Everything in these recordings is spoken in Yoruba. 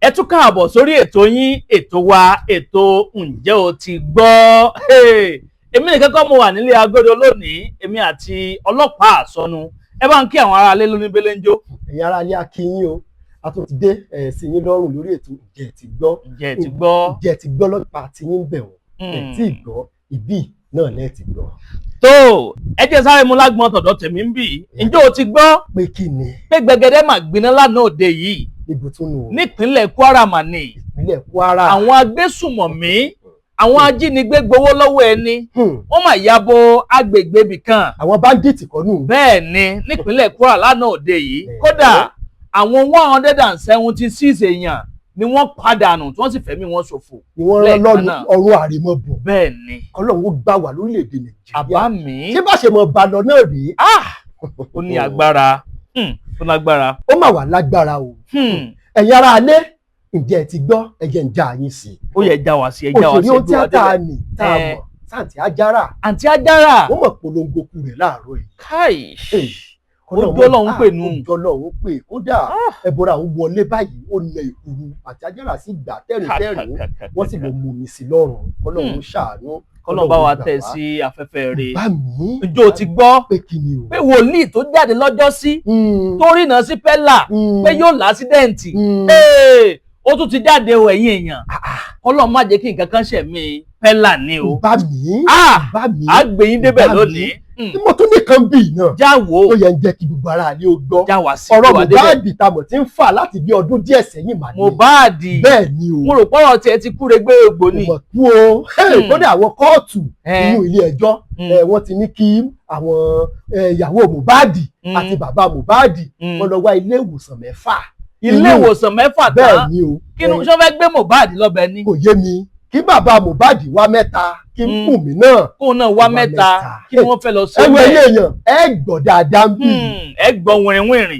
Ẹ tún káàbọ̀ sórí ètò yín, ètò wa, ètò Ǹjẹ́ o ti gbọ́? Èmi nìkan kọ́ mo wà nílé agodo lónìí, èmi àti ọlọ́pàá àsọnu. Ẹ bá ń kí àwọn aráalé lóní belenjo. Ẹ̀yin ará ilé, a kí yín o. A tún ti dé ẹ̀ sí yín lọ́rùn lórí ètò Ǹjẹ́ ẹ ti gbọ́. Ǹjẹ́ ẹ ti gbọ́? Ǹjẹ́ ẹ ti gbọ́ lọ́pàá tí yín bẹ̀ wọ́n ẹ̀ tí ì gbọ́, ìbí náà lẹ́ẹ̀ ti gbọ́. Tó ẹ jẹ́ sáré mu lágbọ́n tọ̀dọ̀ tèmi ń bì. Ǹjẹ́ o ti gbọ́ Pé kí ni? pé gbẹgẹdẹ mà gbiná lánàá òde yìí Níbo tún nù? nípínlẹ̀ Kwara mà ní. Ìpínlẹ̀ Kwara. Àwọn agbésùmọ̀mí, àwọn ajínigbé gbowó lọ́wọ́ ẹni, wọ́n mà ya bo agbègbè ibìkan. Àwọn bandit kọ́ nù. Bẹ́ẹ̀ ni, nípínlẹ̀ Kwara lánàá òde yìí. Kódà, àwọn 176 èèyàn ni wọ́n padànù, tí wọ́n sì fẹ̀mí wọn ṣòfò Ni wọ́n rán lẹ́ẹ̀kan lọ́rùn náà. ọ̀run àrèmọ́bọ̀. Bẹ́ẹ̀ ni. Kọ́lọ́run ó gbà wá lórílẹ̀‐èdè Nàìjíríà. Àbá mi. Ṣé bá ṣe mọ̀ bá lọ náà rèé? Ah, ó ní agbára. Ó lágbára. Ó mà wà lágbára o. Ẹ̀yin ará alé, ǹjẹ́ ẹ ti gbọ́? Ẹ jẹ́ ń já yín sí i. Ó yẹ já wa sí, ẹ já wa Òṣèré sí. ohun tíátà nì tá a mọ̀ sáǹtì Ajára. Àǹtí Ajára. Wọ́n mọ̀ polongo ku rẹ̀ láàárọ̀ yìí. Káì. Kọ́lọ́run. Ojú Ọlọ́run pè nù. Ojú Ọlọ́run pè. Kódà, ẹ̀bùrà òun wọlé báyìí, ó nà ìkuru, àǹtí Ajára sì gbà tẹ̀ríntẹ̀rín, wọ́n sì lọ mú mi sí lọ́rùn. Kọ́lọ́run ṣàánú. Kọ́lọ́run bá wa gbà tẹ̀ wá. sí afẹ́fẹ́ rẹ̀. Bá mi. Ǹjẹ́ o ti gbọ́ Pé kí ni o? pé wòlíì tó jáde lọ́jọ́ sí, tó rìnà sí pẹ́là pé yóò l'accident, ó tún ti jáde o? Ẹ̀yin èèyàn, Kọ́lọ́run má jẹ́ kí nǹkan kan ṣẹ̀mí pẹ́là ni o. Bá mi. Ah! Bá mi. À gbé yín débẹ̀ Bá mi. lónìí. Tí mo tún nìkan bì náà Já wo. ó yẹ ń jẹ́ kí gbogbo ara ilé ó gbọ́. Já wá sí. Ọ̀rọ̀ Gbé wa débẹ̀. Mohbad tamọ̀ tí ń fà láti bí ọdún díẹ̀ sẹ́yìn mà ní. Mohbad. Bẹ́ẹ̀ ni o. Mo rò pọ́rọ̀ tiẹ̀ ti kúre gbé egbò ni. Kò mọ̀ kú o. Kódà, àwọn kóòtù inú ilé ẹjọ́, wọ́n ti ní kí àwọn ìyàwó Mohbad àti bàbá Mohbad, wọ́n lọ wá ilé ìwòsàn 6. Ilé ìwòsàn 6 Bẹ́ẹ̀ tán? ni o. Kí ni ṣé wọ́n fẹ́ gbé Mohbad lọ́bẹ̀ ni? Kò yé mi. Kí bàbá Mohbad wá 3, kí Wùnmí náà Kóun náà wá wá 3. 3. Kí ni wọ́n fẹ́ lọ sí? Ẹ wo, ẹyẹ èèyàn, ẹ gbọ́ dáadáa ń bì. Ẹ gbọ́ wìrìwìrì.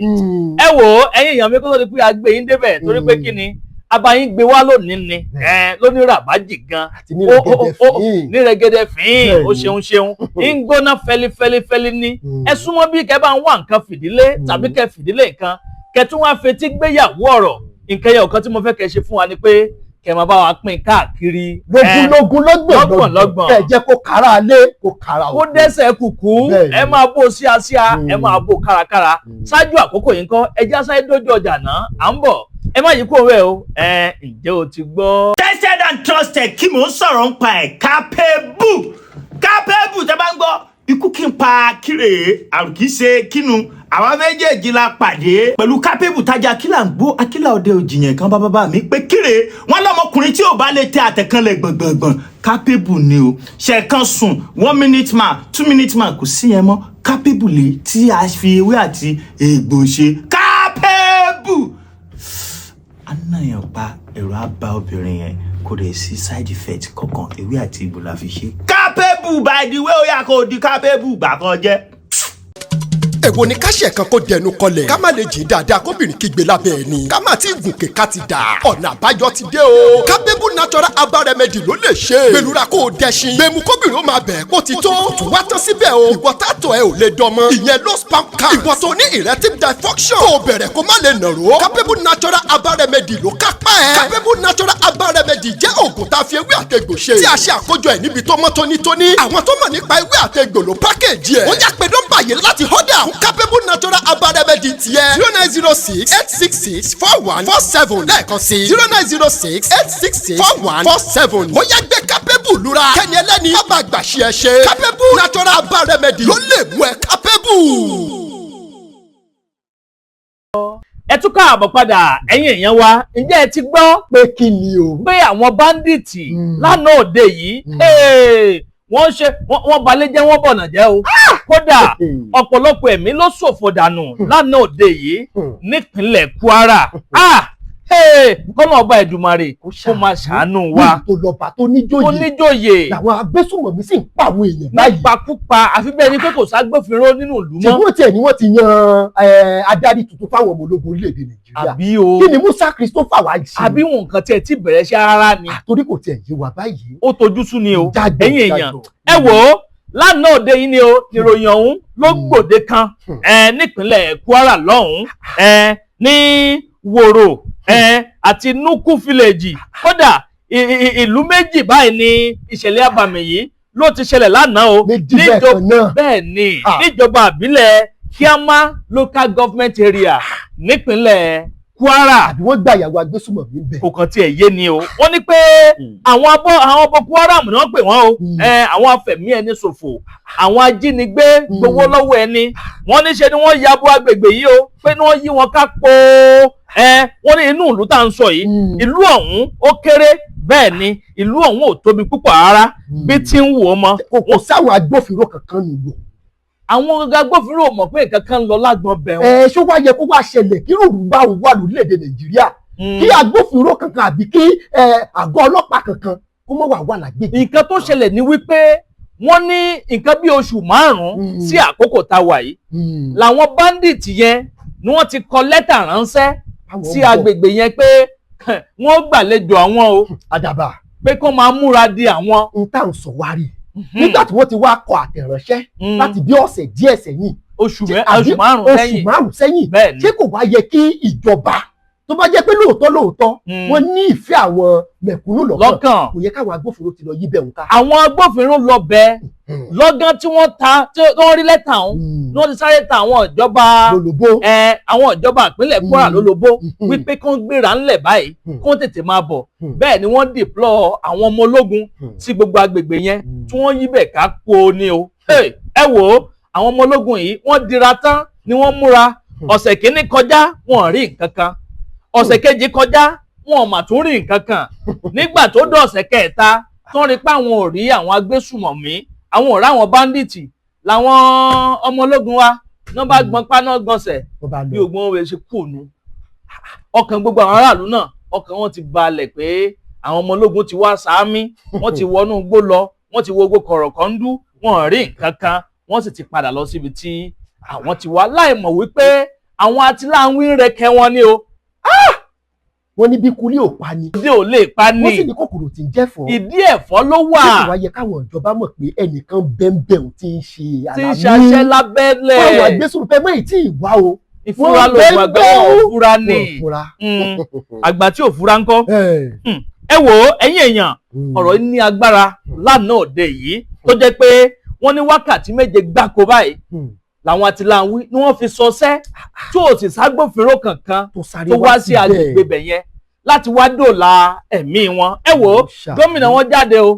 Ẹ wò ó, ẹ̀yin èèyàn mi, kó tó di pé a gbé yín débẹ̀, torí pé kí ni abayín gbé wá lónìí ni ẹ lóní ràbájì gan. Àti ní rẹ̀gẹ̀dẹ̀ fín. Ní rẹ̀gẹ̀dẹ̀ fín. Ó Bẹ́ẹ̀ni. ṣeun ṣeun, ń gbóná fẹlifẹlifẹli ní. Ẹ súnmọ́ bí kẹ́ bá ń wá nǹkan fìdílé tàbí kẹ́ fìdílé nǹkan, kẹ́ tún wá fetí gbéyàwó ọ̀rọ̀. Nǹkan yẹn ọ̀kan tí mo fẹ́ kẹ́ ṣe fún wa ni pé kẹ́ máa bá wa pín káàkiri. Lógún lógún, lọ́gbọ̀n lọ́gbọ̀n lọ́gbọ̀n. Kẹ́ ẹ jẹ́ kó kára lé, kó kára Kó òkú. dẹ́sẹ̀ kùkú. Ẹ máa bó síasíá, ẹ máa bó kárakára. Ṣáájú àkókò yìí ńkọ́, ẹ já sáré dójú ọjà náà, à ń bọ̀. Ẹ má yí kúrò rẹ o. Ẹ ǹjẹ́ o ti gbọ́? Tested and trusted. Kí mò ń sọ̀rọ̀ ń pa ẹ̀? Capable, capable. Tẹ́ bá ń gbọ́ ikú kí n pa kíre, àrùn kì í ṣe kínu, àwa méjèèjì la pàdé pẹ̀lú capable tajà. Kílà ń gbó akílà òde òjìyàn kan bá bàbá mi pé kíre wọn lọmọkùnrin tí ò bá lè tẹ àtẹ̀kànlẹ̀ gbọ̀ngbọ̀ngbọ̀n, capable ni o. Ṣẹ̀kan sùn, 1 minute man, 2 minute man, kò sí yẹn mọ́. Capable lè tí a fi ewé àti egbò ṣe. Capable anáyàn pa, ẹ̀rọ á bá obìnrin yẹn, kò dẹ̀ sí side effect kankan. Ewé àti egbò la fi ṣe. Capable, by the way, ó yà kó di capable gbà kan jẹ́. Èwo ni ká ṣe kan kó dẹnu kọlẹ̀, ká má lè jìn dáadáa, kóbìnrin kígbe lábẹ́ ẹni, ká má ti gùnkè ká ti dà? Ọ̀nà àbáyọ ti dé o. Capable Natural Herbal Remedy ló lè ṣe. Gbẹlura kó o dẹṣin gbẹmu, kóbìnrin ó máa bẹ̀ kó ti tó. Kò tún wá tán síbẹ̀ o. Ìwọ tátọ̀ ẹ ò lè dọmọ, ìyẹn low sperm count. Ìwọ tó ní erectile dysfunction, kó o bẹ̀rẹ̀ kó má lè nàró, Capable Natural Herbal Remedy ló kápá ẹ̀. Capable Natural Herbal Remedy jẹ́ oògùn tá a fi ewé àtegbò ṣe, tí a ṣe àkójọ ẹ̀ níbi tó mọ́ tónítóní. Àwọn tó mọ̀ nípa ewé àtegbò ló package ẹ̀. Ó yá, pé nọ́mbà yìí láti order fún Capable Natural Herbal Remedy tiẹ̀: 09068664147. Lẹ́ẹ̀kan sí: 09068664147. Ó yá, gbé Capable lura, kẹ́ni ẹlẹ́ni má bàa gbà ṣe ẹ ṣe. Capable Natural Herbal Remedy ló lè mú ẹ capable. Ẹ tún káàbọ̀ padà, ẹ̀yin èèyàn wa. Ǹjẹ́ ẹ ti gbọ́ Pé kí ni o? pé àwọn bandit lánàá òde yìí, hey, wọ́n ṣe wọ́n balẹ̀ jẹ́, wọ́n bọ̀nà jẹ́ o. Kódà, ọ̀pọ̀lọpọ̀ ẹ̀mí ló ṣòfò dànù lánàá òde yìí nípínlẹ̀ Kwara. Ah, hey, kọ́nà ọba Ẹ̀dùmarè kó máa ṣàánú wa. Níbi tó lọ́ba tó níjòyè Ó níjòyè làwọn agbésùnmọ̀mí sì ń pa àwọn èèyàn báyìí. Nípakúpa, àfi bẹ́ẹ̀ ni pé kò ságbófinró nínú ìlú mọ́. Ṣùgbọ́n tiẹ̀ ni wọ́n ti yan adarí tuntun fáwọn ọmọ ológun orílẹ̀-èdè Nàìjíríà. Àbí o? Kí ni Musa Christopher wá ṣe? Àbí wọn nǹkan tiẹ̀ tí bẹ̀rẹ̀ ṣe rárá ni? Torí kò tiẹ̀ yé wa báyìí. Ó tojú sú ni o. Jágbó, Ẹ̀yin èèyàn, jágbó. ẹ wò ó, lánàá òde yìí ni o, ìròyìn ọ̀hún ló gbòde kan nípínlẹ̀ Kwara lọ́hùn-ún, ní Wòrò. Àti Nuku village. Kódà ìlú méjì báyìí ni ìṣẹ̀lẹ̀ abàmì yìí ló ti ṣẹlẹ̀ lánàá o. Méjì lẹ́ẹ̀kan náà. Bẹ́ẹ̀ ni, Ah. níjọba àbílẹ̀ Kiama Local Government Area nípínlẹ̀ Kwara. Àbí wọ́n gba ìyàwó agbésùmọ̀mí ń bẹ̀. Kò kàn tiẹ̀ yé ni o. Wọ́n ní pé àwọn abọ́ àwọn Boko Haram ni wọ́n pè wọ́n o. Àwọn afẹ̀mí ẹni ṣòfò, àwọn ajínigbé gbowó lọ́wọ́ ẹni. Wọ́n ní ṣe ni wọ́n ya bo agbègbè yìí o, pé ní wọ́n yí wọn ká po. Wọ́n ní inú ìlú tá à ń sọ yìí, ìlú ọ̀hún ó kéré, bẹ́ẹ̀ ni ìlú ọ̀hún ò tóbi púpọ̀ rárá bí tí ń wò ó mọ. Kò sáwọn agbófinró kankan nìlú. Àwọn agbófinró ò mọ̀ pé nǹkan kan ń lọ lágbọn bẹ̀ wọ́n. Ẹ ṣó wá yẹ kó wá ṣẹlẹ̀ kí rúurú bá òun wà lórílẹ̀‐èdè Nàìjíríà, kí agbófinró kankan àbí kí àgọ́ ọlọ́pàá kankan kó mọ̀ wà wà lágbègbè? Nǹkan tó ṣẹlẹ̀ ni wípé wọ́n ní nǹkan bí oṣù 5 sí àkókò tá a wà yìí làwọn bandit yẹn ni wọ́n ti kọ lẹ́tà ránṣẹ́ Àwọn sí ń bọ̀. agbègbè yẹn pé wọ́n gbàlejò àwọn o, Àdàbà. pé kó máa múra di àwọn. N tá à ń sọ wá rí nígbà tí wọ́n ti wá kọ àtẹ̀ránṣẹ́ láti bí ọ̀sẹ̀ díẹ̀ sẹ́yìn, Oṣù àbí oṣù 5 oṣù sẹ́yìn. 5 sẹ́yìn. Bẹ́ẹ̀ ni. Ṣé kò wá yẹ kí ìjọba, tó bá jẹ́ pé lóòótọ́ lóòótọ́ wọ́n ní ìfẹ́ àwọn mẹ̀kúnnù lọ́kàn, lọ́kàn, kò yẹ káwọn agbófinró ti lọ yí bẹ̀ ń ká? Àwọn agbófinró lọ bẹ lọ́gán tí wọ́n ta tí wọ́n rí lẹ́tà ọ̀hún ni wọ́n ti sáré ta àwọn ìjọba Lólobó. Àwọn ìjọba ìpínlẹ̀ Kwara lólobó wípé kán gbéra ńlẹ̀ báyìí, kán tètè máa bọ̀. Bẹ́ẹ̀ ni wọ́n deploy àwọn ọmọ ológun sí gbogbo agbègbè yẹn tí wọ́n yí bẹ̀ ká po ni o. Hey, ẹ wò ó, àwọn ọmọ ológun yìí wọ́n dira tán ni wọ́n múra. Ọ̀sẹ̀ kìíní kọjá, wọn ò rí nǹkan kan. Ọ̀sẹ̀ kejì kọjá, wọn ò mà tún rí nǹkan kan. Nígbà tó dé ọ̀sẹ̀ kẹta, tó ń rí pé àwọn ò rí àwọn agbésùmọ̀mí, àwọn ò ráwọn bandit, làwọn ọmọ ológun wa náà bá gbọ́n paná gbọ̀nsẹ̀ Wọ́n bá bí lọ. ogun wọn ṣe kù nù. Ọkàn gbogbo àwọn aráàlú náà, ọkàn wọn ti balẹ̀ pé àwọn ọmọ ológun ti wá sáámí, wọ́n ti wọnú igbó lọ, wọ́n ti wo gbogbo kọ̀rọ̀kọ́ndú, wọn ò rí nǹkan kan, wọ́n sì ti padà lọ síbi tí àwọn ti wá, láì mọ̀ wípé àwọn atiláwí ń rẹkẹ wọn ni o. Wọ́n ní bí kulí ò pa ni, Ìdí ò lè pa wọ́n sì ni ní kòkòrò tí ń jẹ́fọ́ ìdí ẹ̀fọ́ ló wà. Ṣé kò wá yẹ káwọn ìjọba mọ̀ pé ẹnìkan bẹ́ńbẹ́ń tí ń ṣe Tí ń àlàmí ṣaṣẹ́ lábẹ́lẹ̀? Fáwọn agbésùnfẹ́ mọ́ èyí tí ì wá o. Ìfúra Wọ́n lògùn àgbà, wọn ò fura ni. Wọ́n fura. Àgbà tí ò fura ńkọ́? Ẹ wò ó, ẹ̀yin èèyàn, ọ̀rọ̀ yìí ní agbára. Lánàá òde yìí tó jẹ́ pé wọ́n ní wákàtí 7 gbáko báyìí làwọn atiláwí ni wọ́n fi sọsẹ́ tí ò sì ságbófinró kankan tó sáré tó wá sí síbẹ̀. agbègbè bẹ̀ yẹn láti wá dòòlà ẹ̀mí wọn. Ẹ wò ó, gómìnà wọn jáde o.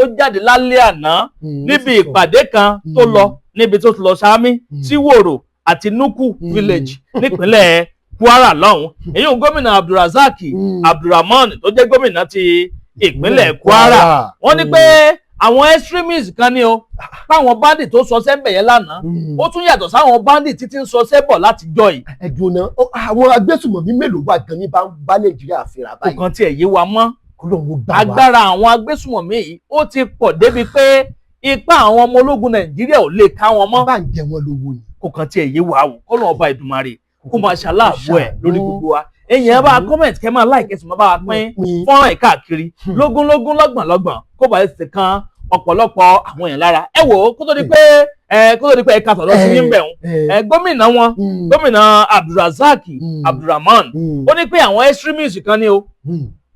Ó jáde lálẹ́ àná níbi ìpàdé kan tó lọ, níbi tó ti lọ sáámi sí Wòrò àti Nuku village nípínlẹ̀ Kwara lọ́hùn. Èyí ò gómìnà Abdulrasaq Abdulrahman tó jẹ́ gómìnà ti ìpínlẹ̀ Kwara. Wọ́n ní pé àwọn extremists kan ní o, páwọn bandit tó sọ sẹ́ńbẹ̀ yẹn lánàá, ó tún yàtọ̀ sáwọn bandit títí ń sọ sẹ́bọ̀ láti jọ yìí. Ẹ̀dùn náà, àwọn agbésùmọ̀mí mélòó wà gan ní bá ń bá Nàìjíríà fínra Kò báyìí? kàn tiẹ̀ yé wa mọ́. Kó lóun ó gbà wá. Agbára àwọn agbésùmọ̀mí yìí, ó ti pọ̀ débi pé ipá àwọn ọmọ ológun Nàìjíríà ò lè ká wọn mọ́. Bá ń jẹ wọn lówó ni. Kò kàn tiẹ̀ yé wa o. Kọ́lọ́n ọba Ìdùmarè kó máa ṣaláàbò ẹ̀ lórí gbogbo wa. Èèyàn, ẹ bá comment, kẹ́ máa like, ẹ sì máa bá wa pín fọ́nrán ẹ̀ káàkiri lógúnlógún, lọ́gbọ̀nlọ́gbọ̀n, kó bá lè tètè kan ọ̀pọ̀lọpọ̀ àwọn èèyàn lára. Ẹ wò ó, kó tó di pé ẹ ka sọ̀rọ̀ sí yín bẹ̀ ń ẹ, gómìnà wọn, gómìnà Abdulrasaq Abdulrahman, ó ní pé àwọn extremists kan ní o,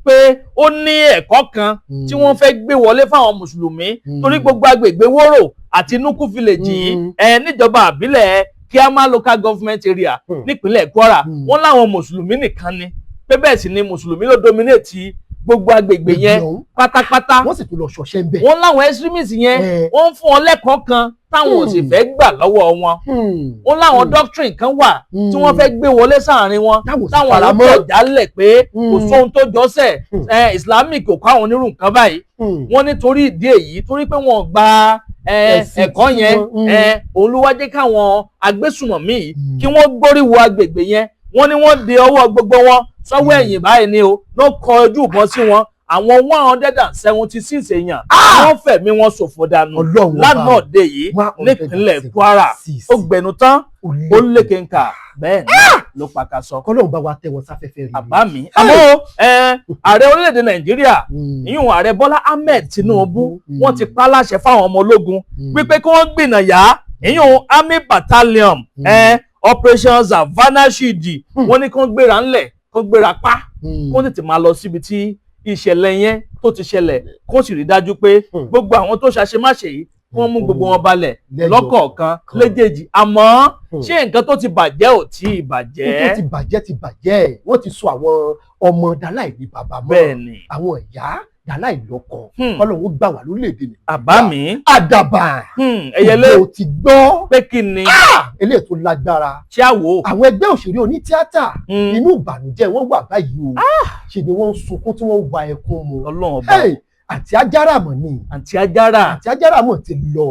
pé ó ní ẹ̀kọ́ kan tí wọ́n fẹ́ gbé wọlé fáwọn mùsùlùmí, torí gbogbo agbègbè Wóró àti Nuku village yìí ẹ níjọba àbílẹ̀ Kiama Local Government Area nípínlẹ̀ Kwara, wọ́n láwọn mùsùlùmí nìkan ni, pé bẹ́ẹ̀ sì ni mùsùlùmí ló dominate gbogbo agbègbè yẹn pátápátá. Wọ́n sì tún lọ ṣọṣẹ́ ń bẹ̀. Wọ́n láwọn extremists yẹn, wọ́n ń fún wọn lẹ́kọ̀ọ́ kan táwọn ò sì fẹ́ gbà lọ́wọ́ wọn. Wọ́n láwọn doctrine kan wà tí wọ́n fẹ́ gbé wọlé sáàrin wọn Táwọn ò sì táwọn faramọ́. àlọ́pọ̀ jálẹ̀ pé kò sóhun tó jọ́sẹ̀ ẹ, Islamic kò kọ́ àwọn onírú nǹkan báyìí. Wọ́n nítorí ìdí èyí, torí pé wọ́n gba Ẹ̀sìn ẹ̀kọ́ tí yẹn, wọ́n, òun ló wá jẹ́ káwọn agbésùmọ̀mí yìí kí wọ́n gbórí wọ agbègbè yẹn. Wọ́n ní wọ́n de ọwọ́ gbogbo wọn sọ́wọ́ ẹ̀yìn báyìí ni o, ló kọ ojú ìbọn sí wọn. Àwọn 176 èèyàn, wọ́n fẹ̀mí wọn ṣòfò dànù Ọlọ́run ọba. lánàá òde yìí nípínlẹ̀ Kwara. Ó gbẹnu tán, ó lékenkà, bẹ́ẹ̀ ni ló pàkàṣọ. Kọ́lọ́run bá wa tẹ wọn sáfẹ́fẹ́ rí. Àbá mi àmọ́ ààrẹ orílẹ̀-èdè Nàìjíríà, ìyún ààrẹ Bọ́lá Ahmed Tinubu, wọ́n ti pa á láṣẹ fáwọn ọmọ ológun wípé kí wọ́n gbìnàyà ìyún Army Battalion Operation Savannah Shield. Wọ́n ní kí wọ́n gbéra ńlẹ̀, kí wọ́n gbéra pa. Kó tètè máa lọ síbi tí ìṣẹ̀lẹ̀ yẹn tó ti ṣẹlẹ̀, kó sì rí dájú pé gbogbo àwọn tó ṣàṣemáṣe yìí, wọ́n mú gbogbo wọn balẹ̀ Lẹ́yọ lọ́kọ̀ọ̀kan kan. léjèèjì. Àmọ́ ṣé nǹkan tó ti bàjẹ́ ò tí ì Ohun tó bàjẹ́? ti bàjẹ́ ti bàjẹ́. Wọ́n ti sọ àwọn ọmọ dáláì ní bàbá mọ́, Bẹ́ẹ̀ ni. àwọn ìyá dáláì lọ́kọ. Kọ́lọ́hun ó gbà wá lórílẹ̀‐èdè Nàìjíríà. Àbá mi. Àdàbà. Ẹyẹlé. Òjò ti gbọ́. Pé kí ni? Eléyìí tó lágbára. Ṣé àwò? Àwọn ẹgbẹ́ òṣèré onítíátà, inú ìbànújẹ́ wọ́n wà báyìí o. Ṣe ni wọ́n ń sunkún tí wọ́n ń wa ẹkún mu. Ọlọ́run ọba. Hey, Àǹtí Ajára mọ̀ ni. Àǹtí Ajára. Àǹtí Ajára mọ̀ ti lọ.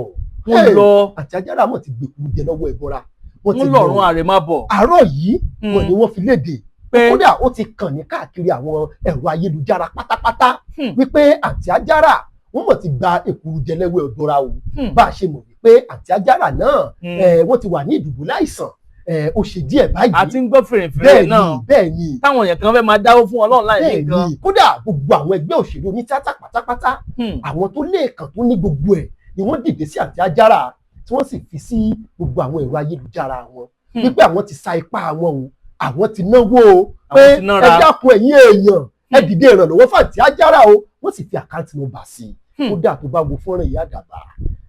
Wọ́n Hey, lọ. Àǹtí Ajára mọ̀ ti gbèkú jẹ lọ́wọ́ ẹ̀bọra. Wọ́n ti Wọ́n lọ. lọ́rùn àrèmábọ̀. Àárọ̀ yìí wọ́n ni wọ́n fi léde. Pé Kódà ó ti kàn ní káàkiri àwọn ẹ̀rọ ayélujára pátápátá wípé Àǹtí Ajára wọ́n mọ̀ ti gba èkuru jẹ lẹ́wọ́ ẹ̀bọra o. Bá a ṣe mọ̀ wípé Àǹtí Ajára náà, wọ́n ti wà ní ìdùbúlẹ̀ àìsàn, ó ṣe díẹ̀ báyìí. Àti ń gbọ́ fèrèfèrè Bẹ́ẹ̀ ni. náà Bẹ́ẹ̀ ni. táwọn èèyàn kan fẹ́ máa dáwó fún Ọlọ́run láì ní Bẹ́ẹ̀ nǹkan. ni. Kódà gbogbo àwọn ẹgbẹ́ òṣèlú onítíátà pátápátá, àwọn tó lẹ́ẹ̀kan tó ní gbogbo ẹ̀ ni wọ́n dìde sí Àǹtí Ajára, tí wọ́n sì fi sí gbogbo àwọn ẹ̀rọ ayélujára wọn wípé àwọn ti sa ipá wọn o, àwọn ti náwó o, pé Àwọn ti nára. ẹ dákun, ẹ̀yin èèyàn, ẹ dìde ìrànlọ́wọ́ fún Àǹtí Ajára o. Wọ́n sì fi account number sí i. Kódà tó bá wo fọ́nrán ìyá àdàbà,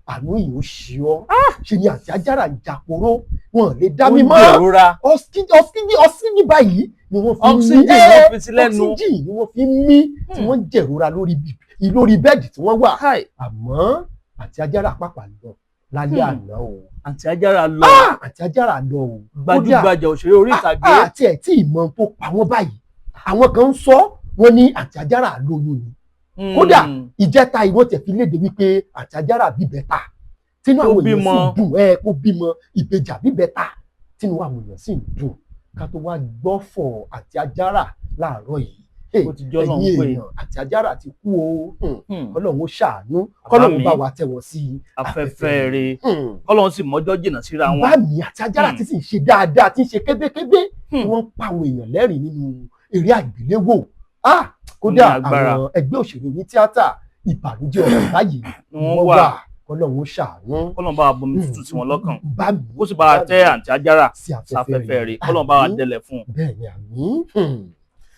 àánú yìí ó ṣe ọ́. Ṣe ni Àǹtí Ajára ń jàporó, wọn lè dá Ó ń mímọ́. jẹ̀rora. Oxygen báyìí ni wọ́n fi ń mí. Oxygen wọ́n fi sí lẹ́nu. Oxygen ni wọ́n fi ń mí tí wọ́n ń jẹ̀rora lórí bẹ́ẹ̀dì tí wọ́n wà. Káì. Àmọ́ Àǹtí Ajára pàpà lọ lálẹ́ àná o. Àǹtí Ajára lọ. Ah, Àǹtí Ajára lọ o. Gbajúgbajà òṣèré orí ìtàgé. Àti ẹ̀ tí ìmọ̀ tó pa wọ́n báyìí, àwọn kan ń sọ, wọ́n ní Àǹtí Ajára lóyún ni. Kódà ìjẹta ìwọ́n tẹ̀ fi léde wípé Àǹtí Ajára bíbẹ́ta, tínú Ó àwọn èèyàn sì bímọ. ń dùn. Ẹ kó bímọ ìbejì àbíbẹ́ta, tínú àwọn èèyàn sì ń dùn, ká tó wá gbọ́fọ̀ Àǹtí Ajára láàárọ̀ yìí. Hey, Ó ti jọ́ Ọlọ́run ẹ̀yin pé. èèyàn, Àǹtí Ajára ti kú o. Kọ́lọ́hun ó ṣàánú, Bàbá kọ́lọ́hun mi. bá wa tẹ̀ wọ́n sí Afẹ́fẹ́ rẹ̀. Hmm. Kọ́lọ́run sì mọ́jọ́ jìnnà síra wọn. Bá mi, Àǹtí Ajára ti sì ń ṣe dáadáa, tí ń ṣe kébékébé, tí wọ́n ń pa àwọn èèyàn lẹ́rìn nínú eré àgbéléwò. Ah, kódà Ní agbára. àwọn ẹgbẹ́ òṣèré onítíátà, ìbànújẹ́ ọ̀rọ̀ báyìí Ni wọ́n wọ́n wà. wà. Kọ́lọ́hun ó ṣàánú. Kọ́lọ́run bá wa bomi tútù sí wọn lọ́kàn, Bá mi. Kó sì bá wa tẹ́ Àǹtí Ajára sí sáfẹ́fẹ́ rẹ̀. Kọ́lọ́run bá wa Àmín. dẹlẹ̀ fún un. Bẹ́ẹ̀ ni, àmín.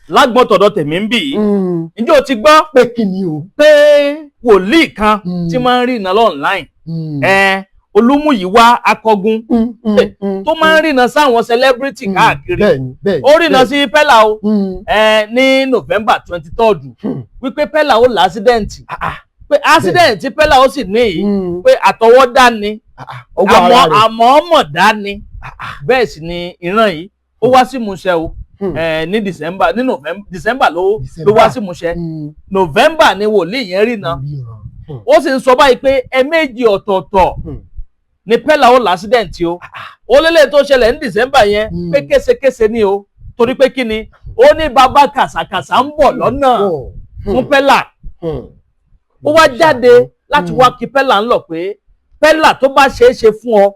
Lágbọ́n tọ̀dọ̀ tèmi ń bì yìí, ǹjẹ́ o ti gbọ́ Pé kí ni o? Pé wòlíì kan tí máa ń rí iná online, Olúmúyìwá Akọgun, tó máa ń rìnà sáwọn celebrity káàkiri, Bẹ́ẹ̀ni, bẹ́ẹ̀ni. ó rìnà sí Pella o ní November 23rd wípé Pella ó l'accident, pé accident tí Pella ó sì ní yìí, pé àtọwọ́dá ni. Ọwọ́ ara Àmọ́ rẹ̀. àmọ́ mọ̀dá ni. Bẹ́ẹ̀ sì ni ìran yìí ó wá sí ìmúṣẹ o. Ní December, ní November, December ló December. wá sí ìmúṣẹ. November ni wòlíì yẹn rìnà. Ríran. Ó sì ń sọ báyìí pé ẹ̀ẹ̀mejì ọ̀tọ̀ọ̀tọ̀ ni Pella ó l'accident o. Ó lélẹ̀ tó ṣẹlẹ̀ ní December yẹn pé késekése ni o, torí pé kí ni, ó ní bàbá kàsàkàsà ń bọ̀ lọ́nà fún Pella. Ó wá jáde láti wá kí Pella ń lọ pé Pella, tó bá ṣeé ṣe fún ọ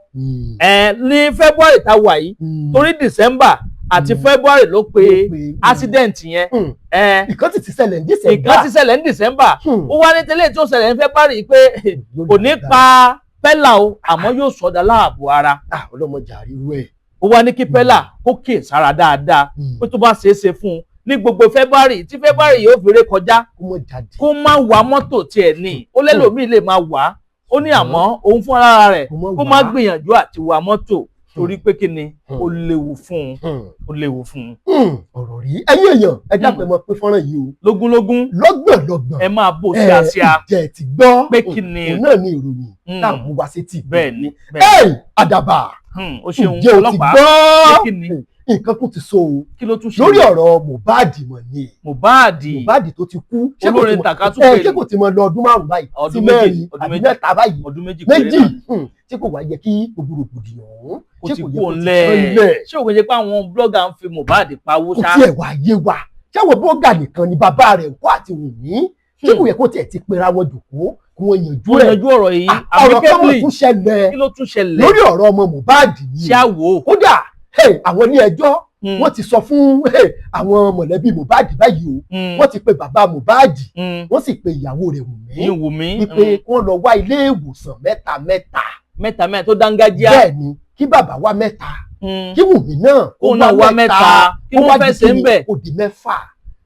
ẹ ní February tá a wà yìí, torí December àti February ló pe accident yẹn ẹ. Ìkan ti ṣẹlẹ̀ ní December. Ìkan ti ṣẹlẹ̀ ní December. Ó wá ní tẹ́lẹ̀ tó ṣẹlẹ̀ ní February pé kò ní pa Pella o, àmọ́ yóò sọdá láàbò ara. Ah, ọlọ́mọdé àríwú ẹ̀. Ó wá ní kí Pella kó kè sára dáadáa, pé tó bá ṣeé ṣe fún un ní gbogbo February tí February yóò fi ré kọjá, Kó mọ̀ jáde. kó má wa mọ́tò tiẹ̀ ní. Ó lẹ́lòmíì lè máa wà á, ó ní àmọ́ òun fún ara rẹ̀, Kó mọ̀ kó wá. má gbìyànjú àti wa mọ́tò, torí pé kí ni, ó léwu fún un, ó léwu fún un. Ọ̀rọ̀ rí. Ẹ̀yin èèyàn, ẹ dákun, ẹ mọ̀ pé fọ́nrán yìí o. Lógúnlógún. Lọ́gbọ̀nlọ́gbọ̀n. Ẹ máa bò síasíá. Ìjẹ́ ti gbọ́. Pé kí ni? Òun náà ni ìròyìn tá à ń mú wá sétí. Bẹ́ẹ̀ ni, bẹ́ẹ̀ ni. Ẹ̀ àdàbà. O ṣeun. Ǹjẹ́ o ti Ọlọ́pàá. gbọ́? Pé kí ni? Nǹkan tún ti so o. Kí ló tún ṣe? Lórí ọ̀rọ̀ Mohbad mọ̀ ni. Mohbad. Mohbad tó ti kú. Ṣé kò ti Olórin mọ̀- tàkasúfè. Ṣé kò ti mọ lọ ọdún 5 báyìí? Ọdún Sí 2, 4 ọdún àbí 2. 3 báyìí. Ọdún 2 péré 2. náà ni. Tí kò wá yẹ kí gbogbo rògbòdìyàn ọ̀hún, Kò ṣé ti kò kú yẹ kó ti òǹlẹ̀. tán lẹ̀? Ṣé òun ṣe pé àwọn blogger ń fi Mohbad pawó Kò ṣá? tiẹ̀ wá yé wa. Ṣé àwọn blogger nìkan ni bàbá rẹ̀ kó àti Wùmí? Ṣé kò yẹ kó tiẹ̀ ti pera wọn jòkó kí wọ́n yanjú Wọ́n ẹ̀? yanjú ọ̀rọ̀ yìí. Ọ̀rọ̀ kan mọ̀ Amicably. tún ṣẹlẹ̀. Kí ló tún ṣẹlẹ̀? Lórí ọ̀rọ̀ ọmọ Mohbad yìí. Ṣé àwò? Kódà, hey, àwọn ilé ẹjọ́, wọ́n ti sọ fún, hey, àwọn mọ̀lẹ́bí Mohbad báyìí o. Wọ́n ti pe bàbá Mohbad, wọ́n sì pe ìyàwó rẹ̀ Wùmí, Ní Wùmí. wípé kí wọ́n lọ wá ilé ìwòsàn mẹ́ta mẹ́ta. Mẹ́ta mẹ́ta tó dángájíá. Bẹ́ẹ̀ ni, kí bàbá wá mẹ́ta, kí Wùmí náà Kóun náà wá mẹ́ta. Kí Kó wọ́n wá fẹ́ di ṣe ń kíni? bẹ̀? Ó di 6.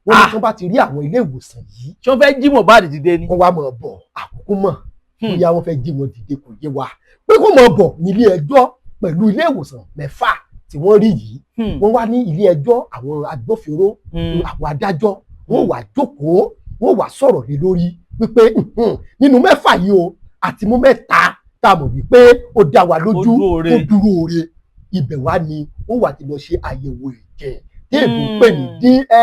Wọ́n ní Ah. tí wọ́n bá ti rí àwọn ilé ìwòsàn yìí, Ṣé wọ́n fẹ́ jí Mohbad dìde ni? wọ́n wá máa bọ̀. Àkókò mọ̀ bóyá wọ́n fẹ́ jí wọn dìde, kò yé wa, pé kó máa bọ̀ nílé ẹjọ́ pẹ̀lú ilé ìwòsàn 6 tí wọ́n rí yìí. Wọ́n wá ní ilé ẹjọ́, àwọn agbófinró, àwọn adájọ́, wọ́n wá jókòó, wọ́n wá sọ̀rọ̀ lé lórí wípé nínú 6 yìí o, àti mú 3 tá a mọ̀ wípé ó dá wa lójú, Ó dúró re. ó dúró re. Ibẹ̀ wá ni ó wà ti lọ ṣe àyẹ̀wò ẹ̀jẹ̀ tí èbó pè ní DNA.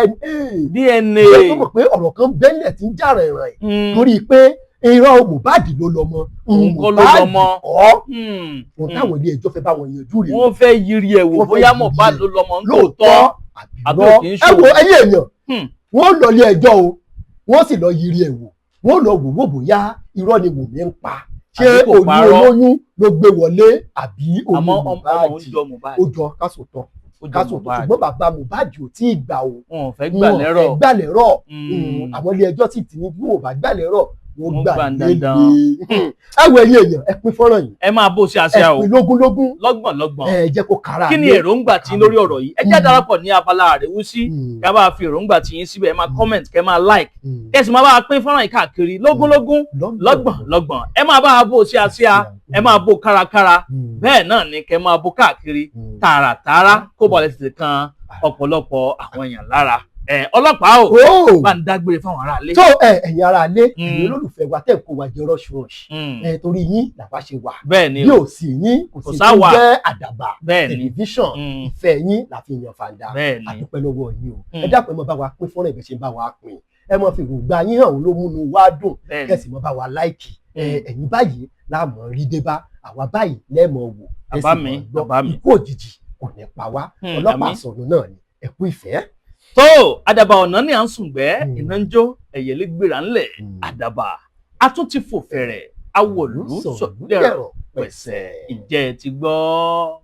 DNA. Ṣé tó mọ̀ pé ọ̀rọ̀ kan bẹ́lẹ̀ tí ń jà rìnrìn lórí pé irọ́, Mohbad ló lọ́mọ? Òun kọ́ ló Mohbad lọ́mọ. kọ́. Ohun táwọn ilé ẹjọ́ fẹ́ bá wọn yanjú rèé. Wọ́n fẹ́ yiri ẹ̀ wò Wọ́n fẹ́ bóyá yiri Mohbad ẹ̀. ló lọ́mọ ń Lóòótọ́ tòótọ́ àbí àbí irọ́. ò kì í Ẹ ṣòwò. wo, ẹ̀yin èèyàn, wọ́n lọ ilé ẹjọ́ o, wọ́n sì lọ yiri ẹ̀ wò, wọ́n lọ wò wò bóyá irọ́ ni Wùmí ń pa, ṣé Àbí kò oyún parọ́. olóyún ló gbé wọlé àbí oyún Àmọ́ ọmọ Mohbad. òun jọ Mohbad. Ó jọ, kásòtọ́ Ó jọ kásòtọ́, Mohbad. ṣùgbọ́n bàbá Mohbad ò tí ì gbà o. Wọn ò fẹ́ gbà Wọn ò lẹ́rọ̀. fẹ́ gbà lẹ́rọ̀. Àwọn ilé ẹjọ́ sì ti ní bí wọn ò bá gbà lẹ́rọ̀, wọ́n Wọ́n gbà gbà lélẹ̀. dandan. Ẹ wo, ẹ̀yin èèyàn, ẹ pín fọ́nrán yìí. Ẹ máa bó ṣe Ẹ àṣà o. pín lógúnlógún. Lọ́gbọ̀n lọ́gbọ̀n. Ẹ jẹ́ kó kára Kí ni lé. èròǹgbà tí lórí ọ̀rọ̀ yìí? Ẹ jẹ́ darapọ̀ ní abala àríwísí, ká bá fi èròǹgbà tí yín síbẹ̀. Ẹ máa comment, kẹ́ máa like, kẹ́ sì máa bá a pín fọ́nrán yìí káàkiri lógúnlógún, lọ́gbọ̀n lọ́gbọ̀n. Ẹ máa bá a bó ṣe àṣà, ẹ máa bó kárakára, bẹ́ẹ̀ náà ni kẹ́ máa bó káàkiri tààràtààrà, kó bọ̀ lè tètè kan ọ̀pọ̀lọpọ̀ àwọn èèyàn lára. Ẹ ọlọ́pàá o, Ó bá ń dágbére fáwọn aráalé. Tó ẹ, ẹ̀yin ará ilé, ẹ̀yin olólùfẹ́ wa tẹ̀ ń kó wa jẹ rush rush, ẹ torí yín làwa ṣe wà. Bẹ́ẹ̀ ni Bí o. ò sí yín, kò Kò sí tó sáwà. jẹ́ Àdàbà Bẹ́ẹ̀ ni. Tẹlifíṣàn. Ìfẹ́ yín la fi yan fàǹdà. Bẹ́ẹ̀ ni. Àdúpẹ́ lọ́wọ́ yín o. Ẹ dákun, ẹ máa bá wa pín fọ́nrán ìbẹ̀ ṣe ń bá wa pín, ẹ máa fi èròǹgbà yín hàn, ló múnú wa dùn. Bẹ́ẹ̀ ni. Kẹ́ sì máa bá wa like. Ẹ̀yin báyìí láàmú rí dé bá àwa báyìí lẹ́ẹ̀mọ̀ wò, ẹ sì Bàbá máa mi, gbọ́. bàbá mi. Ikú òjijì kò ní pa wá. Ọlọ́pàá Àmín. sọ̀rọ̀ náà ni. Ẹ kú ìfẹ́. Tó àdàbà ọ̀nà ní à ń sùn gbẹ́, iná ń jó, ẹ̀yẹ̀lé gbéra ńlẹ̀. Àdàbà a tún ti fò fẹ̀rẹ̀, awọ̀lú sọ̀dẹ̀rọ̀ pẹ̀sẹ̀. Ǹjẹ́ ẹ ti gbọ́?